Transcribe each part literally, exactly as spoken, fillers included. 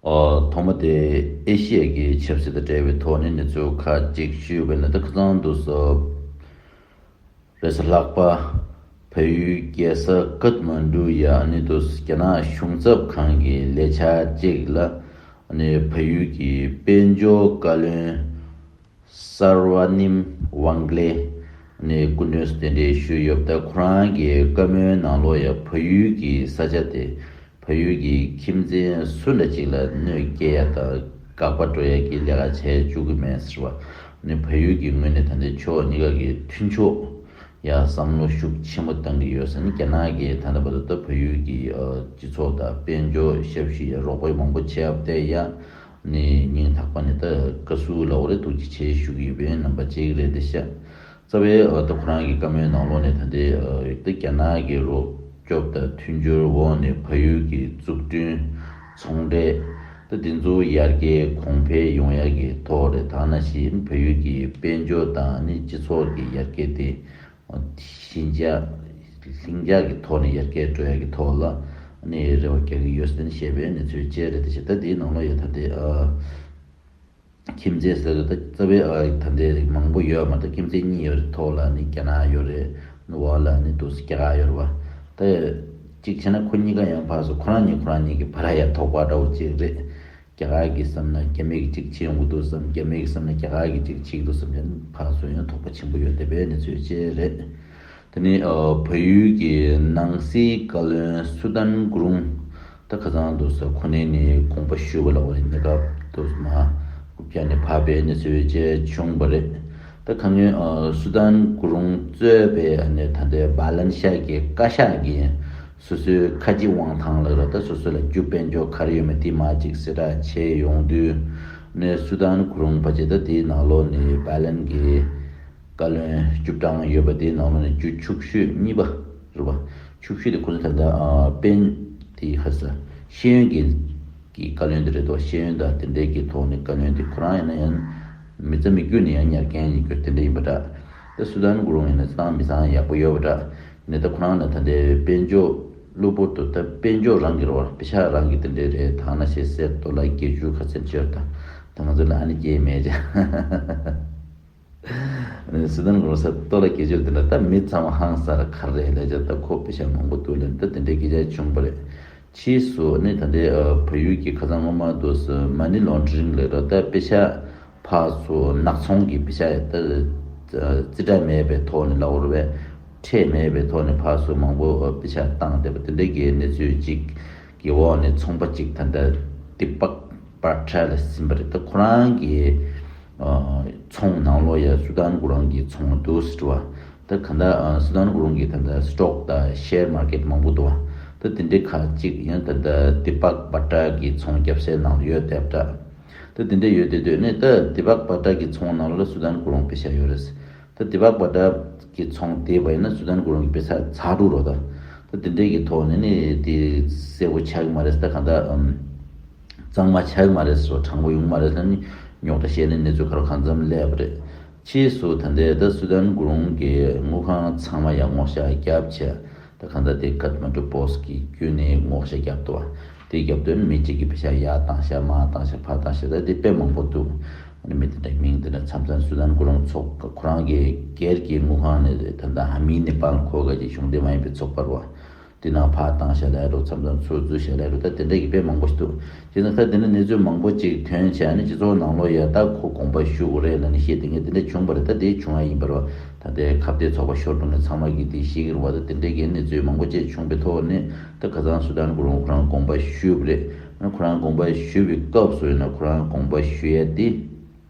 ཨོ། ཐོག་མ་དེ་ཨེ་ཤི་ཡ་གི་ཆབ་སྲིད་དང་འབྲེལ་བའི་ཐོག་ནས་གནས་ཚུལ་ཁག་ཅིག་ཞུས་པ་ཡིན་ན། ད་ཁ་སང་དུས་སུ་རེས་གཟའ་ལྷག་པ་བལ་ཡུལ་རྒྱལ་ས་ཀཏ་མན་ཌུ་ཡ་ནི་དུས་རྒྱ་ནག་གཞུང་ཚབ་ཁང་གི་ལས་འཆར་ཅིག་ལ་ནི་བལ་ཡུལ་གྱི་དཔལ་འབྱོར་བཀའ་བློན་སར་བ་ནིམ་ཝང་ལེ་ནས་སྐུ་མགྲོན་གདན་འདྲེན་ཞུས་ཡོད། ད་ཁོ་རང་གི་བཀའ་མོལ་ནང་ལོགས་ཡ་བལ་ཡུལ་གྱི་ས་ཆ་དེ་བལ་ཡུལ་གྱི་ཁྱིམ་མཚེས་སུ་འདྲ་ཅིག་ལ་གནོད་སྐྱེལ་ཡ་དང་དགག་པ་སྤྲོད་ཡ་གི་ལས་ཀ་བྱས་བཅུག་གི་མེད་ཟེར་བ་ནི། བལ་ཡུལ་གྱི་ངོས་ནས་ད་ལྟའི་ཕྱོགས་གཉིས་ཀ་གི་མཐུན་ཕྱོགས་ཡ་བསམ་བློ་ཤུགས་ཆེན་པོ་བཏང་གི་ཡོད་ཟེར་ནས། རྒྱ་ནག་གིས་ད་ལྟ་བར་དུ་ད་བལ་ཡུལ་གྱི་ཨ་སྤྱི་ཚོགས་དང་དཔལ་འབྱོར་ཞབས་ཞུ་ཡ་རོགས་པ་མང་པོ་བྱས་པ་དེ་ཡ་ནི་སྙིང་ཐག་པ་ནས་ད་བཀའ་ཟུར་ལ་འོ་རེ་ཐུགས་རྗེ་ཆེ་ཞུ་གི་ཡོད་པའི་རྣམ་པ་ཅིག་རེད་དེ་ཤག་རྩ་བའི་ཨ་ད་ཁོ་རང་གི་བཀའ་མོལ་ནང་ལོགས་ནས་ད་ལྟའི་ཨ་ད་རྒྱ་ནག་གི་རོགས་སྐྱོབ་དང་མཐུན་འགྱུར་འོག་ནས་བལ་ཡུལ་གྱི་འཛུགས་སྐྲུན་ཚོང་འབྲེལ་ད་འདི་ཚོ་ཡར་རྒྱས་གོང་འཕེལ་ཡོང་ཡ་གི་ཐོག་རེད། ད་ནང་བཞིན་བལ་ཡུལ་གྱི་དཔལ་འབྱོར་དང་ནི་སྤྱི་ཚོགས་ཀྱི་ཡར་རྒྱས་དེ་ཞི་འཇགས་ལྷིང་འཇགས་ཀྱི་ཐོག་ནས་ཡར་རྒྱས་འགྲོ་ཡ་གི་ཐོག་ལ་ནི་རེ་བ་རྒྱག་གི་ཡོད་ཟེར་ནས་བཤད་པའི་གནས་ཚུལ་བཅས་རེད་དེ་ཤག་ད་འདིའི་ནང་ལོགས་ཡ་ད་ལྟའི་ཨ། ཁྱིམ་མཚེས་ཟེར་དུས་ད་རྩ་བའི་ཨ་ད་ལྟའི་མང་པོ་ཡོད་མ་གཏོགས། ཁྱིམ་མཚེས་གཉིས་ཡོད་རེད། ཐོག་ལ་ནི་རྒྱ་ནག་ཡོད་རེད། འོག་ལ་ནི་འདུག་སེ་རྒྱ་གར་ཡོད་རེད་བ། ད་གཅིག་བྱས་ན་ཁོ་གཉིས་ཀ་ཡང་ཕར་ཚུར་ཁོ་རང་གཉིས་ཁོ་རང་གཉིས་ཀྱི་བར་ཡ་དོགས་པ་འདྲ་བོ་ཅིག་རེད། རྒྱ་གར་གྱིས་བསམ་ན་རྒྱ་མི་གིས་གཅིག་བྱེད་ཡོང་གི་འདུག་བསམ། རྒྱ་མི་གིས་བསམ་ན་རྒྱ་གར་གྱིས་གཅིག་བྱེད་ཀྱི་འདུག་བསམ་བྱས་ན་ཕར་ཚུར་ཡང་དོགས་པ་ཆེན་པོ་ཡོད་བསྡད་པའི་གནས་ཚུལ་བཅས་རེད། དེ་ནི་ཨ་བལ་ཡུལ་གྱི་ནང་སྲིད་བཀའ་བློན་སུ་དཱན་གུ་རུང་། ད་ཁ་སང་དུས་སུ་ཁོ་ནས་ནི་དགོངས་པ་ཞུས་པ་ལ་འོ་རེ་གནས་སྐབས་དུས་སུ་མ་རྐུབ་བཀྱག་ནས་ཕབ་པའི་གནས་ཚུལ་བཅས་བྱུང་བ་རེད། ད་ཁ་སྔོན་ཨ་སུ་དཱན་གུ་རུང་གཙོས་པའི་ཨ་ནི་ད་ལྟའི་བ་ལན་ཤ་གི་བཀའ་ཤག་གིས་སོ་སོའི་ཁ་རྗེ་དབང་ཐང་ལ་ར་ད་སོ་སོ་ལ་རྒྱུ་དཔལ་འབྱོར་ག་རེ་ཡོད་མེད་དེ་མར་ཅིག་གསལ་བསྒྲགས་བྱས་ཡོང་དུས་ནས། སུ་དཱན་གུ་རུང་ཕལ་ཆེར་ད་དེའི་ནང་ལོགས་ནས་བ་ལན་གྱི་བཀའ་བློན་བཅུ་གྲངས་ཡོད་པ་དེའི་ནང་ལོགས་ནས་རྒྱུ་ཕྱུག་ཤོས་གཉིས་པ་རེད་བ། ཕྱུག་ཤོས་དེ་ཁོ་ཚོ་ད་ལྟ་ཨ་དཔོན་དེ་ཧ་ས་ཤེས་ཡོན་གྱི་གི་བཀའ་བློན་དེ་རེད་དོ། ཤེས་ཡོན་དང་དེ་འབྲེལ་གྱི་ཐོག་ནས་བཀའ་བློན་དེ་ཁོ་རང་ཡིན་ན་ཡང་མི་རྩ་མི་རྒྱུད་ནས་ཡང་ཉར་མཁན་ཡིན་རྒྱུ་དེ་འདྲ་ཡིན་པ་འདྲ། ད་སུ་དཱན་གུ་རུང་ཡིན་ན་གཙང་མི་གཙང་ཡག་པོ་ཡོད་པ་འདྲ། ནས་ད་ཁོ་རང་ལ་ད་ལྟའི་དཔལ་འབྱོར་གློ་བུར་དུ་ད་དཔལ་འབྱོར་རང་གི་རེད་བ། པེ་ཤག་རང་གི་དེ་འདྲ་རེད། ཐང་ན་ཤེས་སེ་ཏོ་ལ་བརྒྱད་ཅུ་ག་ཚད་ཅིག་ཡོད་ད། ད་ང་ཚོ་ལ་ཨ་ནི་སྐྱེས་མེད་ཅག་སུ་དཱན་གུ་རུང་ས་ཏོ་ལ་སྐད་ཅོར་དེ་འདྲ་ད་མི་ཚང་མ་ཧང་སང་ར་ག་རེ་ལས་ཅག་ད་ཁོ་པེ་ཤག་མང་པོ་འདུག་ལབ་ད་དེ་འདྲའི་སྐད་ཆ་བྱུང་བ་རེད། ཕྱིས་སུ་ནི་ད་ལྟའི་ཨ་བལ་ཡུལ་གྱི་ཁ་སང་སྔོན་མ་དུས་སུ་མ་ནི་ལོན་ཌ་རིང་ལབ་ར་ད་པེ་ཤག་ཕར་ཚུར་ནག་ཚོང་གི་པེ་ཤག་ད་རྩིས་ཁྲ་མེད་པའི་ཐོག་ནས་ལབ་དགོས་རེད་པས། ཁྲལ་མེད་པའི་ཐོག་ནས་ཕར་ཚུར་མང་པོ་ཨ་པེ་ཤག་བཏང་བསྡད་པ་དེ་འདྲའི་གི་གནས་ཚུལ་ཅིག་གི་འོག་ནས་ཚོང་པ་ཅིག་ད་ལྟ་དི་པག་པ་ཊ་ལ་ཟིན་པ་རེད། ད་ཁོ་རང་གི་ཨ་ཚོང་ནང་ལོགས་ཡ་སུ་དཱན་གུ་རུང་གི་ཚོང་འདུག་སེ་འགྲོ་བ། ད་ག་ད་ཨ་སུ་དཱན་གུ་རུང་གི་ད་ལྟ་སི་ཊོག་དང་ཤེར་མར་ཀེཊ་མང་པོ་འདུག་བ། ད་དེ་འདྲའི་ཁག་ཅིག་ཡང་ད་ལྟ་དི་པག་པ་ཊ་གི་ཚོང་རྒྱབ་སའི་ནང་ལ་ཡོད་བསྡད་པ་འདྲ། ད་དེ་འདྲ་ཡོད་བསྡད་དུས་ནི་ད་དི་པག་པ་ཊ་གི་ཚོང་ནང་ལ་སུ་དཱན་གུ་རུང་པེ་ཤག་ཡོད་རེད། ད་དི་པག་པ་ཊ་གི་ཚོང་དེ་བ་ཡིན་ན་སུ་དཱན་གུ་རུང་གི་པེ་ཤག་ཚར་འགྲོ་རོགས་ད། ད་དེ་འདྲའི་གི་ཐོག་ནས་ནི་དེ་གསལ་པོ་ཆགས་ཀྱི་མ་རེད། ད་གང་ལྟར་ཨམ་གཙང་མ་ཆགས་ཀྱི་མ་རེད་ཟེར་བ། དྲང་པོ་ཡོང་གི་མ་རེད་ཟེར་ནི་རྙོག་དྲ་བཤད་ནས་གནས་ཚུལ་ག་རེ་གང་འཚམ་སླེབས་པ་རེད། ཕྱིས་སུ་ད་ལྟའི་ད་སུ་དཱན་གུ་རུང་གི་དངུལ་ཁང་ཚང་མ་ཡར་སྔོག་བཤེར་བརྒྱབ་བྱས། ད་གང་ལྟར་དེ་ཀཏ་མན་ཌུ་པོ་སི་ཊི་གི་བརྒྱུད་ནས་སྔོག་བཤེར་བརྒྱབ་འདུག་བ། དེ་རྒྱབ་དོན་མི་གཅིག་གིས་པེ་ཤག་ཡར་བཏང་ཤག་མར་བཏང་ཤག་ཕར་བཏང་ཤག་ད་དེ་དཔེ་མང་པོ་འདུག་ཨ་ནི་མི་དེ་འདྲ་མིང་དེ་འདྲ་མཚམས་མཚམས་སུ་དཱན་གུ་རུང་ཚོགས་ཁོ་རང་གི་སྒེར་གྱི་དངུལ་ཁང་ནས་ད་ལྟ་ཧ་མི་ནེ་པཱལ་ཁོ་ག་གི་གཞུང་འབྲེལ་མ་ཡིན་པའི་ཚོགས་པ་རེད་བ། དེ་ནང་ཕར་བཏང་ཤག་ལབ་རོགས། མཚམས་མཚམས་ཚུར་འཛུལ་ཤག་ལབ་རོགས། ད་དེ་འདྲ་གི་དཔེ་མང་པོ་ཞིག་འདུག་བྱས་ཙང་ད་དེ་འདྲ་གནས་ཚུལ་མང་པོ་ཅིག་ཐོན་བྱས་ནས་སྤྱི་ཚོགས་ནང་ལོགས་ཡ་ད་ཁོ་དགོངས་པ་ཞུ་དགོས་རེད་ལབ་ནས་བཤད་དེ་ངས་དེ་འདྲ་བྱུང་བ་རེད། ད་དེ་བྱུང་ཡ་ཡིན་པ་རེད་བ། ད་ལྟའི་ཁ་གཏད་ཚོགས་པ་ཤོར་འགྲོ་ནས་ཚང་མ་གིས་དེ་ཤེས་ཀྱི་རེད་བ། ད་དེ་འདྲའི་གི་གནས་ཚུལ་མང་པོ་ཅིག་བྱུང་པའི་ཐོག་ནས་ད་ཁ་སང་སུ་དཱན་གུ་རུང་ཁོ་རང་དགོངས་པ་ཞུས་པ་རེད། ཨ་ནི་ཁོ་རང་དགོངས་པ་ཞུས་པའི་སྐབས་སུ་ཡིན་ན་ཁོ་རང་དགོངས་པ་ཞུ་ཡ་དེ་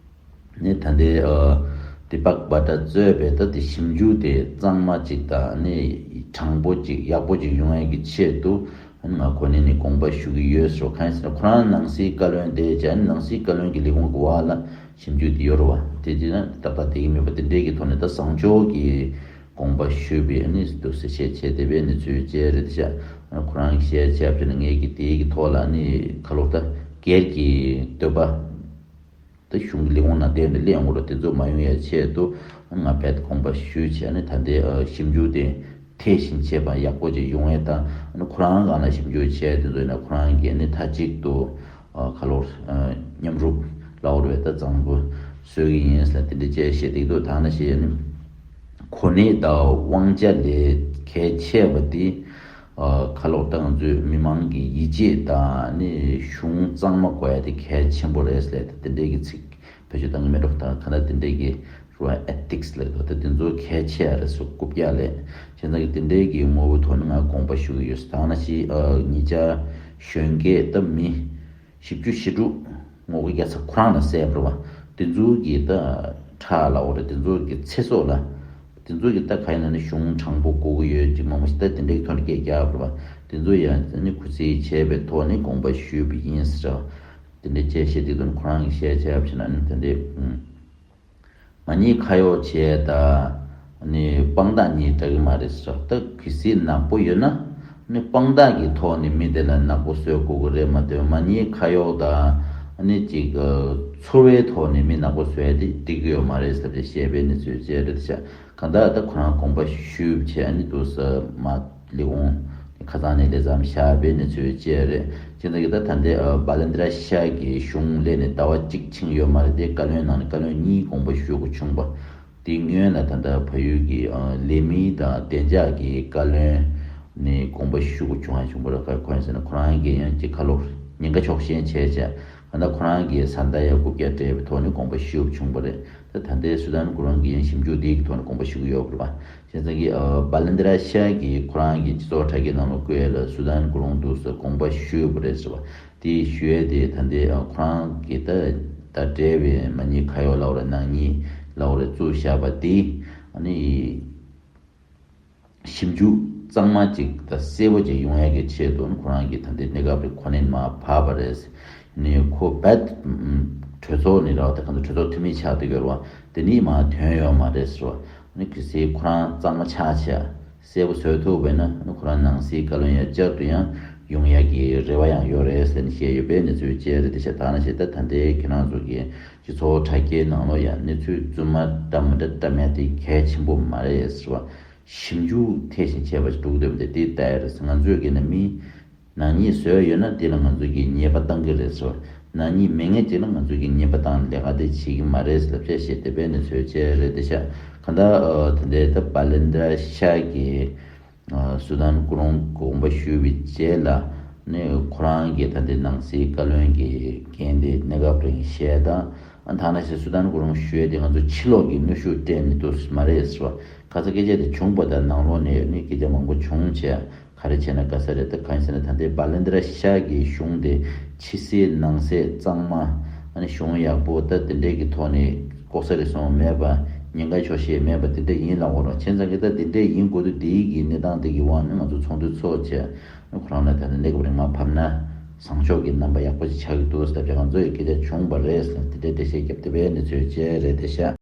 ནི་ད་ལྟའི་ཨ་དི་པག་བྷ་ཊ་གཙོས་པའི་ད་དེ་ཞིབ་འཇུག་དེ་གཙང་མ་ཅིག་དང་ནི་དྲང་པོ་ཅིག་ཡག་པོ་ཅིག་ཡོང་ཡ་གི་ཆེད་དུ། ང་ཁོ་ནས་ནི་དགོངས་པ་ཞུ་གི་ཡོད་ཟེར་བ། གང་ཡིན་ཟེར་ན་ཁོ་རང་ནང་སྲིད་བཀའ་བློན་དེ་བྱས་ནས་ནང་སྲིད་བཀའ་བློན་གྱི་ལས་ཁུངས་ཀྱི་འོག་ལ་ཞིབ་འཇུག་དེ་ཡོད་རེད་བ། དེ་དེ་ན་ཏག་ཏག་བསྡད་ཀྱི་མེད་པ་དེ་འདྲས་ཀྱི་ཐོག་ནས་ད་བཟང་ཕྱོགས་ཀྱི་དགོངས་པ་ཞུས་པའི་ནི་འདུག་སེ་བཤད་བྱས་བསྡད་པའི་གནས་ཚུལ་བཅས་རེད་ཤག་ཁོ་རང་གིས་བཤད་བྱས་བྱས་ནས་ངས་ཀྱི་དེའི་གི་ཐོག་ལ་ནི་ཁ་ལོ་ད་སྒེར་གྱི་འདོད་པ། ད་གཞུང་གི་ལས་ཁུངས་ནང་བསྡད་ནས་སླེབས་ཡོང་གི་རེད། དེ་ཚོ་མ་ཡོང་ཡ་ཆེད་དུ་ང་རྦད་དེ་དགོངས་པ་ཞུས་བྱས་ནས་ད་ལྟའི་ཨ་ཞིབ་འཇུག་དེ་དེ་བཞིན་བྱས་པ་ཡག་པོ་ཅིག་ཡོང་ཡས་དང་། ཨ་ནི་ཁོ་རང་སྒང་ལ་ཞིབ་འཇུག་བྱས་དེ་ཚོ་ཡིན་ན་ཁོ་རང་གིས་ནི་མཐའ་གཅིག་ཏུ་ ཨ་ཁ་ལོ་ཨ་མཉམ་རུབ་ལའོ་རུ་བའི་ད་གཙང་པོ་བཟོས་ཀྱི་ཡིན་ཟེར་དེ་འདྲ་བཅས་བཤད་འདུག་ད་ནི་བཤད་ནི་གོ་གནས་དང་དབང་ཆ་ལས་གལ་ཆེ་བ་དེ་ཨ་ཁ་ལོ་ད་ང་ཚོའི་མི་མང་གི་ཡིད་ཆེས་དང་ནི་གཞུང་གཙང་མ་དགོས་ཡ་དེ་གལ་ཆེན་པོ་རེད་ཟེར་དེ་འདྲའི་གི་ཚིག་བེད་སྤྱོད་བཏང་གི་མེད་འགྲོ། ད་ག་ད་དེ་འདྲའི་གི་རུ་ཨེ་ཐིག་སི་ལབ་འདུག་ད་དེ་ཚོ་གལ་ཆེ་ཡ་རེད་ཟེར་རྐུབ་བཀྱག་ལས་བྱས་ཙང་གི་དེ་འདྲའི་གི་ངོ་བོ་ཐོག་ནས་ང་དགོངས་པ་ཞུ་གི་ཡོད། ད་ནང་བཞིན་ཨ་ཉེ་ཆར་གཞོན་སྐྱེས་ད་མི་བཞི་བཅུ་ཞེ་དྲུག་ངོ་དགུ་བརྒྱ་ཚ་ཁོ་རང་ལ་བསད་པ་རེད་བ། དེ་ཚོ་གི་ད་ཁྲག་ལ་འོ་རེད། དེ་ཚོ་གི་ཚེ་སྲོག་ལ་དེ་ཚོ་གི་ད་ག་ཡིན་ན་ནི་གཞུང་དྲང་པོ་དགོས་ཀྱི་ཡོད་ཅིག་མང་པོ་ཞིག་ད་དེ་འདྲའི་ཐོག་ནས་སྐད་རྒྱག་པ་རེད་བ། དེ་ཚོ་ཡང་ནི་གུས་བརྩི་བྱས་པའི་ཐོག་ནས་དགོངས་པ་ཞུས་པ་ཡིན་ཟེར་བ། དེ་འདྲའི་བཅས་བཤད་དེ་དོན་ཁོ་རང་གི་བཤད་བྱས་པ་བྱས་ན་ནི་དེ་འདྲའི་ཨུམ། མ་ཉེས་ཁ་གཡོགས་བྱས་ད་ནི་དཔང་རྟགས་གཉིས་འདྲ་གི་མ་རེད་ཟེར། ད་གལ་སྲིད་ནག་པོ་ཡོད་ན་ནི་དཔང་རྟགས་ཀྱི་ཐོག་ནས་མི་དེ་ལ་ནག་པོ་བཟོ་དགོས་ཀྱི་རེད་མ་གཏོགས་མ་ཉེས་ཁ་གཡོགས་དང་ནི་ཅིག་ཚོར་བའི་ཐོག་ནས་མི་ནག་པོ་བཟོ་ཡ་དེ་འགྲིག་གི་ཡོད་མ་རེད་ཟེར་ཏེ་བཤད་པའི་གནས་ཚུལ་བཅས་རེད་ཤག་གང་ལྟར་ད་ཁོ་རང་དགོངས་པ་ཞུས་བྱས་ནི་འདུག་ཟེར་མ། ལས་ཁུངས་ཁ་ཚང་ནས་ལས་མཚམས་བཞག་པའི་གནས་ཚུལ་བཅས་རེད། ཅི་འདྲ་གི་ད་ད་ལྟའི་ཨ་བྷ་ལན་དི་ར་ཤ་གི་གཞུང་སླེབས་ནས་ཟླ་བ་གཅིག་ཕྱིན་ཡོད་མ་རེད་དེ། བཀའ་བློན་ནང་ནས་བཀའ་བློན་གཉིས་དགོངས་པ་ཞུ་དགོས་བྱུང་བ། དེ་སྔོན་ལ་ད་ལྟ་བལ་ཡུལ་གྱི་ཨ་ལས་མི་དང་བདེ་འཇགས་ཀྱི་བཀའ་བློན་ནས་དགོངས་པ་ཞུ་དགོས་བྱུང་བ་བྱུང་བ་རེད། ཁོ་ཡང་ཟེར་ན་ཁོ་རང་གིས་ཡང་ཅིག་ཁ་ལོ་ཉེན་ཁ་ཕྱོགས་ཞེན་བྱས་བྱས་ད་ལྟ་ཁོ་རང་གིས་བཟའ་ཟླ་ཡ་རྐུབ་བཀྱག་སྤྲད་པའི་ཐོག་ནས་དགོངས་པ་ཞུ་དགོས་བྱུང་བ་རེད། ད་ད་ལྟའི་སུ་དཱན་གུ་རུང་གིས་ཡང་ཞིབ་འཇུག་དེའི་ཐོག་ནས་དགོངས་པ་ཞུ་གི་ཡོད་རེད་པ། བྱས་ཙང་གི་ཨ་བྷ་ལན་དི་ར་ཤ་གིས་ཁོ་རང་གི་སྤྱི་ཚོགས་དྲ་རྒྱའི་ནང་ལ་བཀོད་ཡ་ལ་སུ་དཱན་གུ་རུང་འདུག་ཟེར་དགོངས་པ་ཞུས་པ་རེད་ཟེར་བ། དེ་ཞུ་ཡ་དེ་ད་ལྟའི་ཨ་ཁོ་རང་གི་ད་ད་འབྲེལ་བའི་མ་ཉེས་ཁ་གཡོག་ལབ་རེད། ནག་ཉེས་ལབ་རེད། བཙུགས་བཞག་པ་དེ་ཨ་ནི་ཞིབ་འཇུག་གཙང་མ་ཅིག་ད་གསལ་པོ་ཅིག་ཡོང་ཡ་གི་ཆེད་དུ་ཁོ་རང་གིས་ད་ལྟའི་གནས་སྐབས་རེ་ཁོ་ནས་མར་བབས་པ་རེད། ནི་ཁོ་བད་གྲོས་ཚོགས་ནི་ར་བ་ད་གང་ཚོ་གྲོས་ཚོགས་འཐུས་མི་ཆགས་བསྡད་ཡོད་རེད་བ། དེ་ནི་མར་ཐོན་ཡོད་མ་རེད་ཟེར་བ། ནི་གལ་སྲིད་ཁོ་རང་གཙང་མ་ཆགས་བྱས་གསལ་པོ་བཟོ་ཐུབ་པས་ན་ནི་ཁོ་རང་ནང་སྲིད་བཀའ་བློན་ཡ་བསྐྱར་དུ་ཡང་ཡོང་ཡ་གི་རེ་བ་ཡང་ཡོད་རེད་ཟེར་ནས་བཤད་ཡོད་པའི་གནས་ཚུལ་བཅས་རེད། དེ་བྱས་ད་ནི་བྱས་ད་ད་ལྟའི་ཁྱེད་རང་ཚོ་གི་སྤྱི་ཚོགས་དྲ་རྒྱའི་ནང་ལོགས་ཡ་གནས་ཚུལ་རྫུན་མ་འདྲ་མི་འདྲ་འདྲ་མེད་དེ་གལ་ཆེན་པོ་མ་རེད་ཟེར་བ། ཞིབ་འཇུག་ཐེག་ཆེན་བྱས་པ་ཞིག་འདུག་འདོད་པ་དེ་དེ་ལྟ་ཡ་རེད། ང་ཚོས་ཀྱི་ནི་མི་ནག་ཉེས་བཟོས་ཡོད་ན་དེ་ལ་ང་ཚོས་ཀྱི་ཉེས་པ་བཏང་གི་རེད་ཟེར་བ། ནག་ཉེས་མེད་མཁན་ཅིག་ལ་ང་ཚོས་ཀྱི་ཉེས་པ་བཏང་ལས་ཀ་དེ་བྱེད་ཀྱི་མ་རེད་ཟེར་ལབ་བྱས་བཤད་བསྡད་པའི་གནས་ཚུལ་བཅས་རེད་དེ་ཤག་གང་ལྟར་ཨ་དེ་འདྲའི་ད་བྷ་ལན་དི་ར་ཤ་གི་ཨ་སུ་དཱན་གུ་རུང་དགོངས་པ་ཞུས་པའི་རྗེས་ལ་ནི་ཁོ་རང་གི་ད་ལྟའི་ནང་སྲིད་བཀའ་བློན་གྱི་འགན་དེ་གནས་སྐབས་རིང་བཞེས་དང་། ཨ་ཐ་ན་ཞིག་སུ་དཱན་གུ་རུང་ཞུ་ཡས་དེ་ང་ཚོ་ཕྱི་ལོགས་ཀྱི་གནོན་ཤུགས་སྤྲད་ནས་འདུག་མ་རེད་ཟེར་བ། ཁ་ཚ་སྐད་ཆ་དེ་བྱུང་པ་དང་ནང་ལོགས་ནས་ནི་སྐད་ཆ་མང་པོ་བྱུང་བྱས་ག་རེ་བྱས་ན་དགའ་ས་རེད། ད་གང་ཡིན་ཟེར་ན་ད་ལྟའི་བྷ་ལན་དི་ར་ཤ་གི་གཞུང་དེ་ཕྱི་གསལ་ནང་གསལ་གཙང་མ་ཨ་ནི་གཞུང་ཡག་པོ་ད་དེ་འདྲས་ཀྱི་ཐོག་ནས་ལྐོག་ཟ་རེ་སོང་མེད་པ་ཉེན་ཁ་ཕྱོགས་ཞེན་མེད་པ་དེ་འདྲས་ཡིན་ལབ་དགོས་རེད། བྱས་ཙང་གི་ད་དེ་འདྲས་ཡིན་དགོས་དུས་དེའི་གི་གནས་སྟངས་དེ་གི་དབང་ནས་ང་ཚོ་ཚོགས་འདུ་ཚོགས་བྱས་ཁོ་རང་ལ་ད་ནི་གནས་སྐབས་རིང་མ་ཕབ་ན་བཟང་ཕྱོགས་ཀྱི་རྣམ་པ་ཡག་པོ་ཞིག་ཆགས་ཀྱི་འདུག་ཟེར་ད་ང་ཚོ་ཡི་སྐད་ཆ་བྱུང་བ་རེད་ཟེར་དེ་འདྲའི་འགྲེལ་བཤད་བརྒྱབ་བསྡད་པའི་གནས་ཚུལ་བཅས་རེད་དེ་ཤག